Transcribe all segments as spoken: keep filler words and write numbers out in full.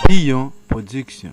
Piyon Production.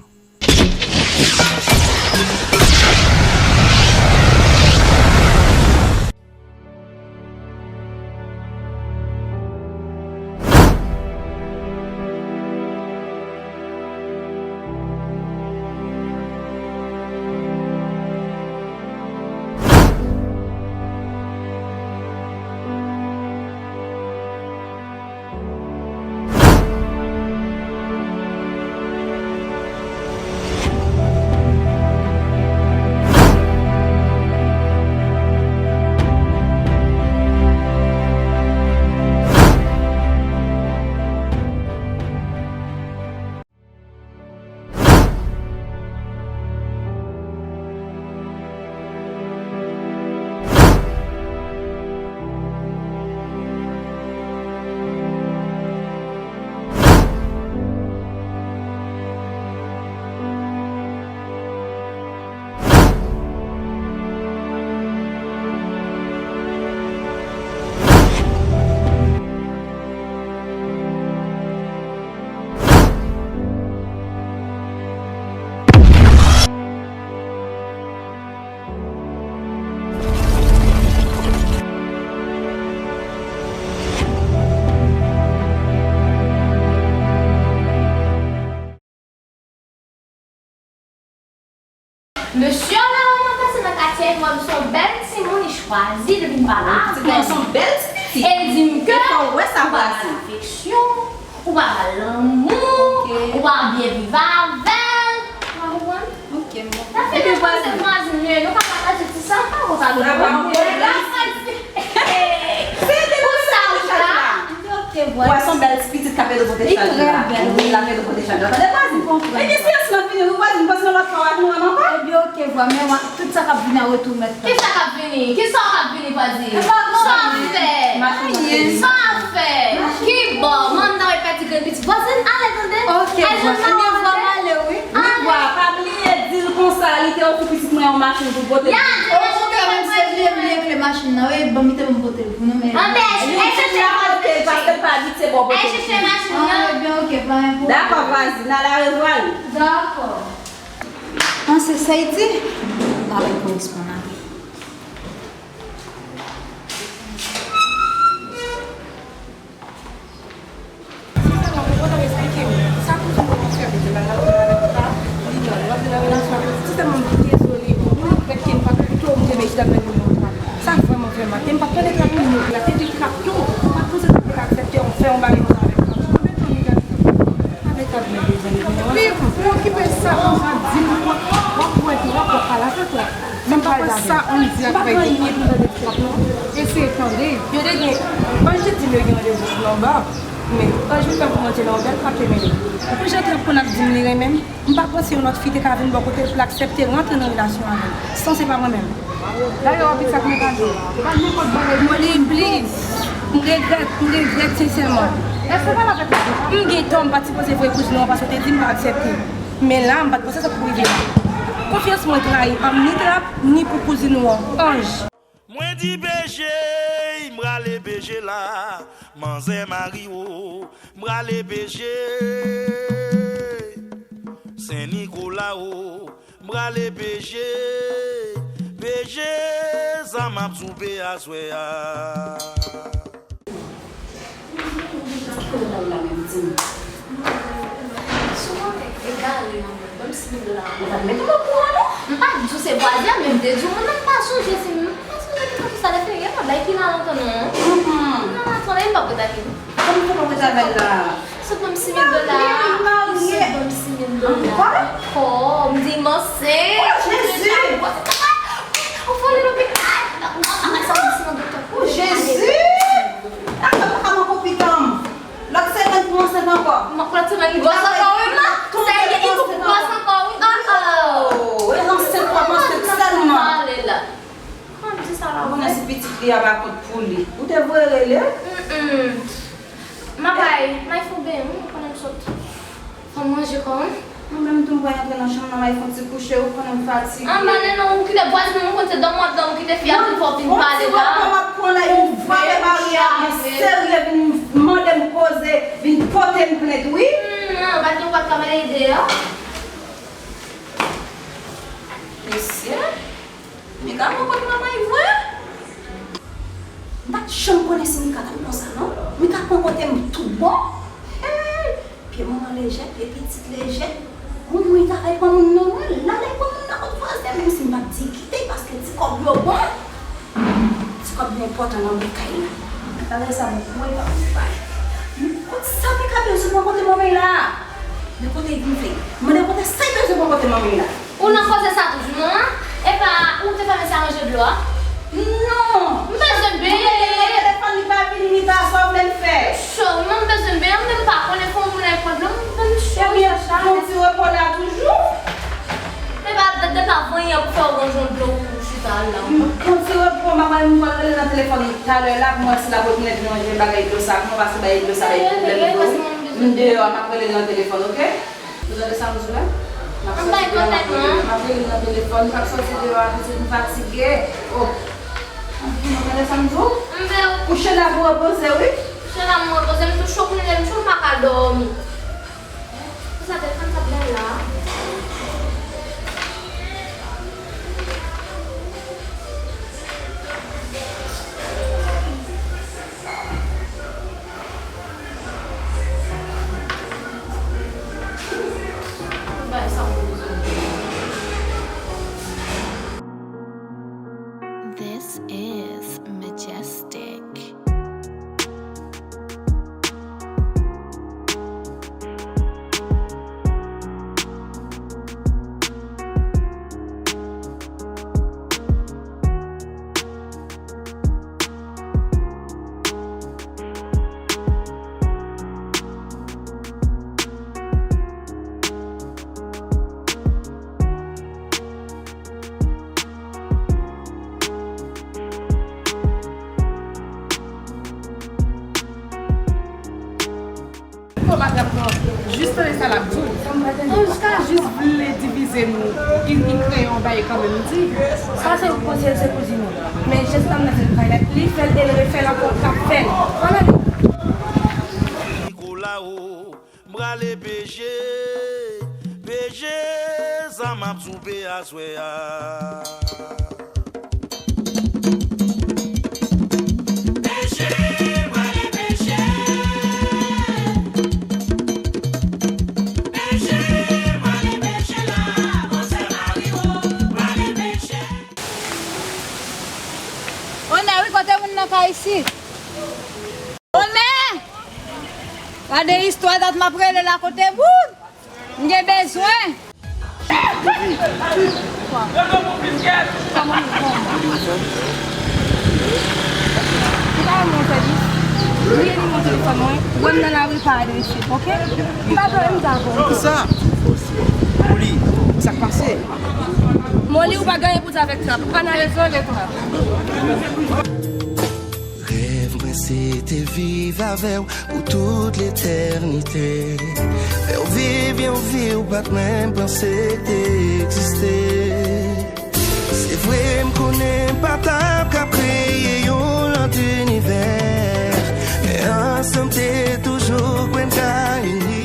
Mesye Lewoman pase nan katye a, li wè m se yon bèl timoun, li chwazi l vin pale avè m. Ti bèl, se yon bèl ti pitit. E li di m ke ou pa ba l afeksyon, ou pa ba l lanmou, ou pa byen viv avè l. Ou pa konprann? Ok, m konprann. Sa fè nou panse vwazin yo, nou ka pataje ti sa, pa konsa nou. Pou sa ou la. Ou wè se yon bèl ti pitit k ap ede w pote chaj la. Wi, l ap ede w pote chaj la. Tande vwazin. Ebyen, seyans lan fini, wi, vwazin, paske yon lòt fwa w ap nou wè m ankò. Ebyen, ok, vwa, men tout sa k ap vini an retou mèt. Kisa k ap vini? Kisa w k ap vini, vwazin? Sa w ap fè? Sa w ap fè? Kibò? Manman w e pèdi grenn pitit. Vwazin, ale tande. Ok, vwa, ebyen, vwa, m ale, wi. Wi, vwa, pa bliye di l konsa, li te ofri pitit mwen yon machin pou l pote. Ya, di l. Okontrè, menm si l vle, m vle kle machin nan, wi, ban m kite pou m pote l pou nou, men. Anben, al chèche machin nan. Paske l pa di se bon pote l. Al chèche machin nan. Ah, ebyen, ok, pa gen pwoblèm. Dakò, vwazin, al arevwa. Dakò. An, se sa y di? Ba bay korespondan. Sèlman, ou konn eksplike m. Sa kouzin mwen ap fè, kote l al nan relasyon avèk papa, li nan, l ap vin nan relasyon avèk, se sèlman m dezole, m regrèt ke m pa t pito m te met chita nan nimewo trap. Sa vrèman fè m mal. E m pa t tande trap nimewo trap, epi trap tou, m pa t panse trap te ka aksepte yon, fè yon bagay konsa avèk trap. Konbyen tan m te avèk trap? Avèk trap gen de zan depi nou ansanm. Pi, pou okipe sa konsa, di m w ap, w ap wè trap, w ap pale avèk trap. Sa pa sa, ann di ak bay de pye pou tande trap non. Eseye tande. Yo te gen, Anj te di m yo gen randevou pou nan ba, men Anj vin fè m pran tè nan otèl, trap te mennen m. Pou jan trap konn ap di m li renmen m, m pa panse yon lòt fi te ka vin bò kote l pou l aksepte rantre nan relasyon avè m, san se pa mwen menm. Dayè, w ap di sa k mwen pa di w. Se pa nenpòt bagay. Mwen li plis. M regrèt, m regrèt sensèman. Èske w pale avèk li? M gen tò, m pa t sipoze voye kouzin ou an paske w te di m pa aksepte. Men la, m pa t panse sa t ap rive la. Konfyans mwen trayi ann ni trap, ni pou kouzin ou an, Anj. Mwen di beje, m prale beje la, manzè mari o, m prale beje, Sen Nikola o, m prale beje, beje, sa m ap soupe aswè a. Kote dam la menm, di m? Sou mwen egare an mwen, ban m sis mil dola. Ou pa t mete m okouran non. M pa t di w se vwazin an, men m te di w mwen menm m pa sonje si m, m pa sonje ki kote sa te fè, gen yon bagay ki la lontan non. Non, atann, e m p ap ret avè l. Kòman w fè pa ret avè l la? Sot ban m sis mil dola. Sot ban m sis mil dola. Ankò? Ankò, m di m ansent. Oh, Jezi! Ou vole lopital. Ou pa ka sa, ou di se nan doktè. Oh, Jezi! Atò, papa m ankò pitan m. Lòt semèn pou m ansent ankò. M ap lòt semèn li gwòs ankò, wi, ma. Sa e, li pou gwòs ankò, wi. Ah, ah. Oh, e ansent w ap ansent sèlman. Ale la. Kòman m di sa la? Ou konnen si pitit li a pa kont pou li. Ou te voye rele? Mm, mm. M ap bay, m ay fon ben, wi, ou konnen m sot. Fò m manje kò m. Mwen menm tou m pral antre nan chanm nan, m ay fon ti kouche, ou konnen m fatige. Anba nen non, ou kite vwazin, ou konn se dòmi w ap dòmi, ou kite fi a vin fè w vin pale la. Yon ti wòp m ap pran la, yon vwa fè mari a mwen serye, vin mande m koze, vin pote m plent, wi. Hmm, non, pa gen wòp ka mande, Manman lejè, e pitit lejè. Moun mwen ta al pran moun nan, mwen la al pran moun nan kot vwazen, menm si m p ap di kite, paske ti kòb yo bon. Ti kòb yo enpòtan nan bout kay la. Talè sa mwen kwè pa mwen bay. Men kote sa te ka bezwen mwen kote manman la? Men kote l vin fè? Mande kote sa l bezwen mwen kote manman la? Ou nan koze sa toujou, manman? Epa ou te fè mesye a manje dlo a? Non! M bezwen benyen! Telefòn li pa vini, li pa sa w vle l fè? Cho, mwen m bezwen benyen, m menm pa konnen fò moun al pran dlo, m cho. Ebyen, pran ti repo la toujou. Epa, depi avan yè pou fè w ranj yon dlo ou chita la. Pran ti repo, manman, m pral rele nan telefòn talè la pou m wè si l ap rekonèt mwen jwenn bagay dlo sa, kòman pase bagay dlo sa, bay pwoblèm dlo, wi. M deyò, m ap rele nan telefòn, oke? Ou tande sa m di w la? M ap sòti devan, m ap rele, m ap rele nan telefòn, m ap sòti devan, pitit, m fatige. Oh. Ou tande sa m di w? Kouche la pou repoze, wi. Kouche la m repoze, m tou cho kounye a, m cho m pa ka dòmi. Pou sa telefòn sa byen la. This is Majestic. Fò pa t ap pran. Jis tande sa l ap di w. Anjka jis vle divize nou. Li, li kreye yon bagay kanmenm, li di. Sa se konsèy, se kouzin ou. Men jès la m nan se l fè, li fè l e l refè l ankò, l ap fè l. Ann ale. Nicolas, oh, m prale peche, peche, sa m ap soupe aswè a. Peche, prale peche. Peche, prale peche la, panse mari w, prale peche. Onè, wi, kote moun nan ka isit? Onè! Gade istwa dat m ap rele la kote moun! M gen bezwen. Ou pa renmen yon sèvis? Li elimine telefòn mwen. Wè m nan lari pa adrese, oke? M pa jwe m dakò. Kisa? Moli, sa k pase? Moli, ou pa gen anyen pou di avèk Trap. Ann ale. Dezole, Trap. Rèv mwen se te viv avè w pou tout letènite. Fè w viv yon vi w pa t menm panse k te egziste. Se vre m konnen m pa t ap ka kreye yon lòt inivè, men ansanm te toujou kwè n ka ini.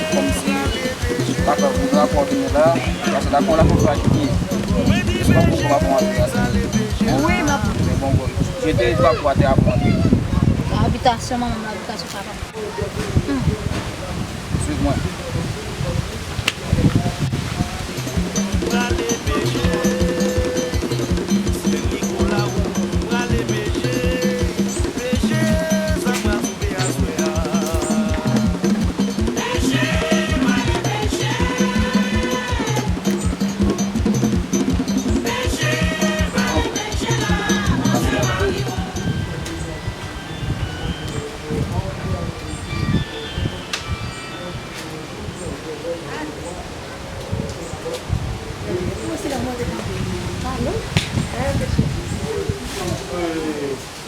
Kòm se papa pou rapò vini la, paske dakò la pou aplike. Jis pa pou rapò antre a, se. Wi, m ap. Se bon, bon. Jete drapo atè a pou antre. Abitasyon manman m, abitasyon papa m. Swiv mwen.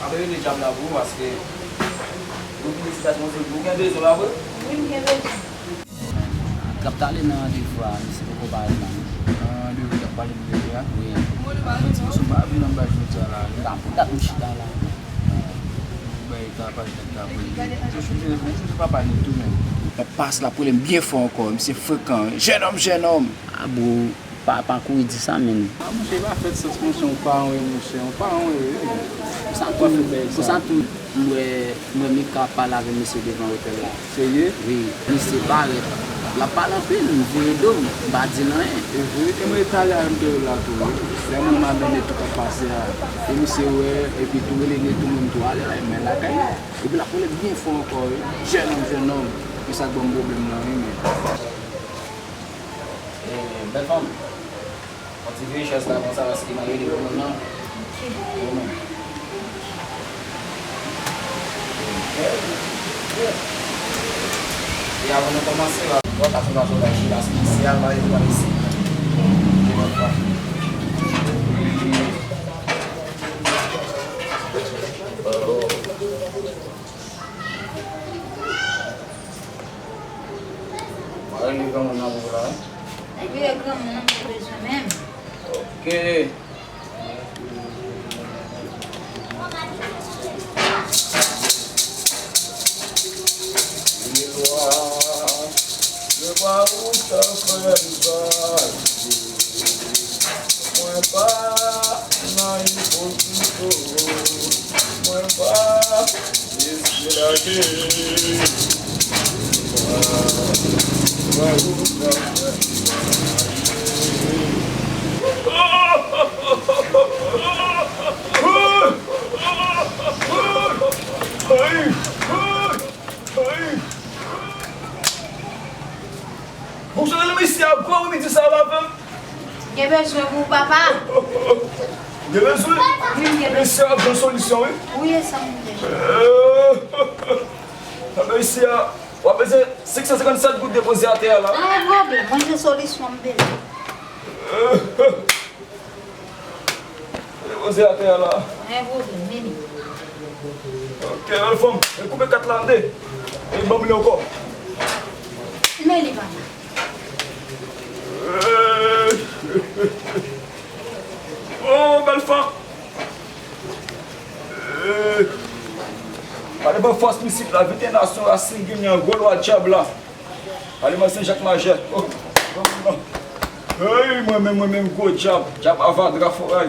Mwen te rele djab la pou ou paske nou vin isit la, se yon sèl pou ou gen bezwen pa vre? Wi, m gen bezwen. Trap t ale nan randevou a, misye poko parèt la non. Nan randevou y ap pale de bebe a? Wi. Misye pa vin anba jodi a la non. Sa pou dat m chita la. Bay ta pale nèg la pou li. Yo sou telefòn, ou sou papa nèg tou menm. Pas la, pwoblèm byen fò ankò, misye frekan, jennonm, jennonm. A bro, pa, pa kouri di sa, menn. A, monchè, e pa fèt sans, monchè, yon paran w ye, monchè, yon paran w ye, wi, monchè. Konsa tou, konsa tou, m wè, m wè Mika ap pale avèk misye devan otèl la. Serye? Wi, misye parèt. L ap pale anpil, m vire do m, m pa di l anyen. E vre, e mwen talè a m te wè l la tou, wi. Lè mwen m ap mennen tout ap pase a, e misye wè, epi tou rele Netou, mwen m tou ale la, e men lakay la. Epi l ap rele byen fò ankò, wi. Jennonm, jennonm. E sa k ban m pwoblèm nan, wi, men. E, bèl fanm. Yon ti vye chèz la konsa, paske m a rele pou moun nan. Pou moun. E avan nou kòmanse, w ap wè ka sou la sou la, sou la spesyal, pa ekzanp, isi. Mwen rele granmoun nan pou la. Rele granmoun nan, m te bezwen menm. Ok. Lwa, lwa ou ta fè l pase. Mwen pa nan ipokrit, mwen pa mesye lage. Mwen ou ka fè. Fonksyonè nan mesye a gwo wi, midi sa a pa fè m. Gen bezwen pou ou, papa. Gen bezwen? Wi, m gen bezwen. Mesye a ap jwenn solisyon, wi. Wi, e sa m vle. Mesye a, w ap bezwen senk san senkann sèt goud depoze atè a la. Pa gen pwoblèm, mwen gen solisyon m bezwen. Depoze atè a la. Pa gen pwoblèm, men li. Ok, bèl fanm. E koupe kat la an de. E ban m li ankò. Men li, papa. Oh, bèl fanm. Pale ban fòs mistik la, vennteyen nasyon, rasin ginen an, gwo lwa dyab la. Pale ban Sen Jak Majè. Oh, non, non. Hey, mwen menm, mwen menm, gwo dyab, dyab avadra foray.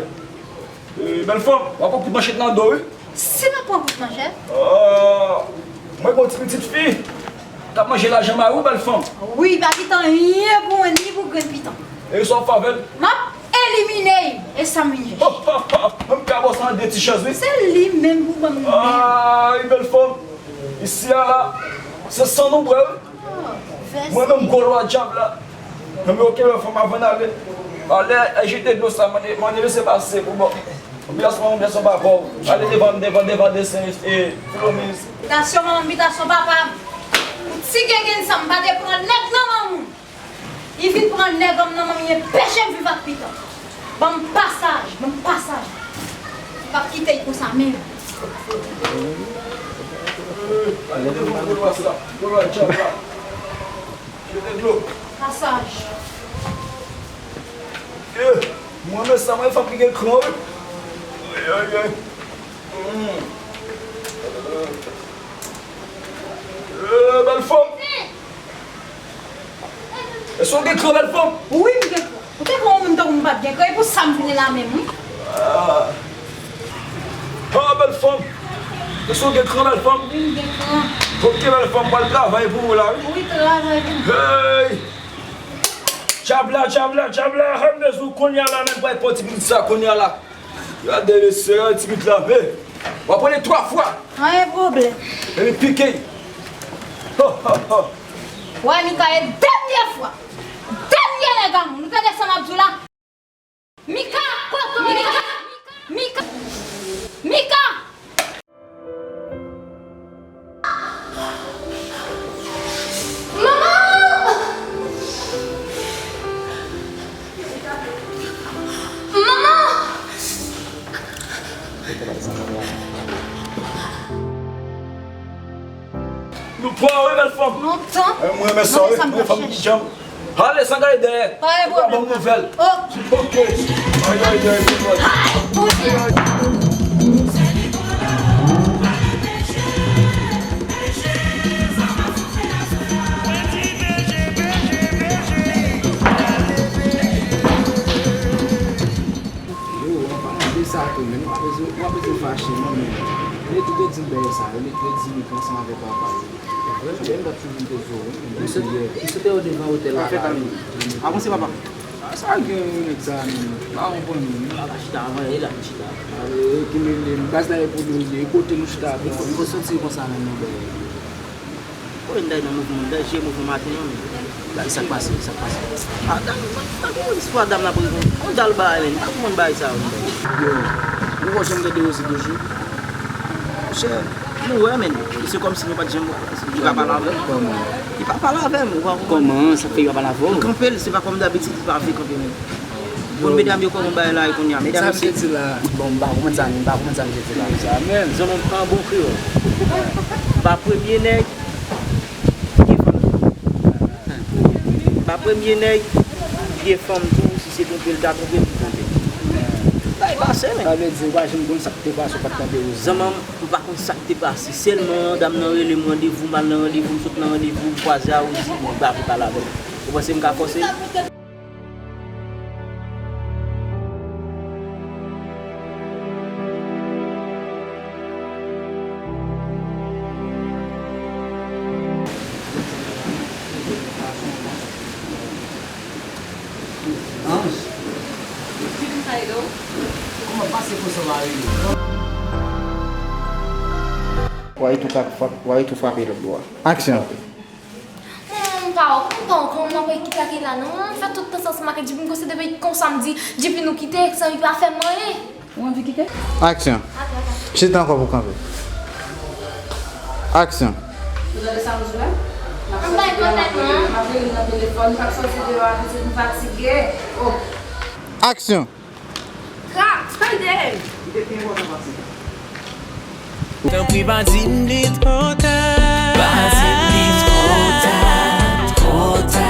Eh, bèl fanm, w ap pran kout manchèt nan do, wi. Si m ap pran kout manchèt? Ah, mwen gon ti pitit fi k ap manje lajan mari w, bèl fanm. Wi, pa kite anyen pou mwen, ni pou grenn pitan. E sa w ap fè avè l? M ap elimine l, e sa m vin chèche. Hop, hop, hop. Mwen m ka ba w sa an de ti chèz, wi. Se li menm pou ban m li menm. Ay, bèl fanm. Isi a la, se san nou bwè, wi. Mwen menm gwo lwa dyab la. Mwen men oke, fanm, avan n ale. Ale, al jete dlo sa, mande, mande mesye pase pou bò. Obligasyon, obligasyon pa pa w. Ale devan, devan, devan desen, e, Filomiz. Bitasyon manman m, bitasyon papa m. Pou ti gengenn sa, m pa te pran nèg nan manman m. Li vin pran nèg an m nan manman m, li enpeche m viv ak pitan. Ban m pasaj, ban m pasaj. M p ap kite l konsa menm. Ale devan gwo lwa sa, gwo lwa dyab la. Jete dlo. Pasaj. Eh, mwen men sa, mwen fanm ki gen kran, wi. Ay, ay, ay. Mm. Eh, bèl fanm. Èske w gen kran, bèl fanm? Wi, m gen kran. Ou te kwè yon moun tankou m pa t gen kran, e pou sa m vini la menm, wi. Ah. Ah, bèl fanm. Èske w gen kran, bèl fanm? Wi, m gen kran. Ok, bèl fanm, pral travay pou ou la, wi. Wi, travay pou mwen. Hey! Dyab la, dyab la, dyab la, ann bezou kounye a la, menm pral pran ti pitit sa kounye a la. Gade mesye, gade ti pitit la, men. W ap rele twa fwa. Anyen pwoblèm. Epi pike. Ho, ho, ho. Wè, Mika, e dènye fwa. Dènye nèg a moun. Ou tande sa m ap di w la? Mika, kote w ye? Mika, Mika, Mika. Manman! Manman! Nou pran wi, bèl fanm. Lontan. Eh, mwen renmen sa, wi. Mwen fanm ki janm. Ale, san gade dèyè. Pa gen pwoblèm. Ou ka ban m nouvèl. Ok. Ok. Ay, ay, ay, ay, ay. Ay, Bondye. Ay, ay. Li tou te di m bagay sa yo, li te di m ansanm avèk papa yo. Vre? Li menm t ap toujou te di w, wi. Misye, misye te yo devan otèl la. Avanse, papa. A sa gen yon nèg sa menm. Pa konprann nou. Papa chita avan, e la chita. Ale, ki mele m. Baz la e pou nou ye. Kote nou chita, bon. Fò soti konsa menm, nou bèl. Woy, m dèyè nan mouvman, m dèyè jwe mouvman maten an, men. Gade sa k pase, sa k pase. A, dam, pa, pa gen istwa dam la pou yon dal bagay, men. Pa konprann bagay sa yo, men. Yo, ou wè jan m tande Rosie toujou? Monchè, nou wè, men. Se kòmsi nou pa t janm wè. Li pa pale avè m. Kòman? Li pa pale avè m, ou pa konprann. Kòman? Sa k fè li pa pale avè w? Li kanpe, se pa kòm dabitid, li pa vle kanpe, men. Bon, medam yo kòman bagay la ye kounye a? Medam yo se. Sa m te di la. Bon, m pa konprann sa, m pa konprann sa m te di la. Sa menm. Zanmi m an bon kreyòl. M pa premye nèg ki gen fanm tou. M pa premye nèg ki gen fanm tou, si se twonpe l ta twonpe m, li twonpe m. Bagay pase, men. Sa vle di, ou pa janm konn sa k te pase, ou pa t tande yo. Zanmi m, m pa konn sa k te pase. Sèlman, dam nan rele m randevou, m al nan randevou, m sot nan randevou, m kwaze a Rosie, bon, li pa vle pale avè m. Ou panse m ka fòse l? Ange. Kòman pase pou sa va rele? Why tou frape, why tou frape lòt bò a? Aksyon. Manman, m pa wè, m pa wè kòman m ap kite Akila non. M fè tout tan sa ansanm ak Djipi, m konsidere konsa m di Djipi nou kite, san li pa fè m anyen. Ou anvi kite? Aksyon. Chita ankò pou kanpe. Aksyon. Ou tande sa m di w la? M ap bay kontak mwen. M ap rele nan telefòn, m p ap sòti deyò a, pitit, m fatige. Oh. Aksyon. Trap, tande! Tanpri pa di m li twò ta. Pa di m li twò ta, twò ta.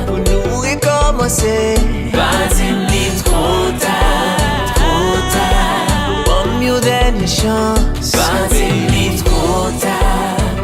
Pou nou rekòmanse. Pa di m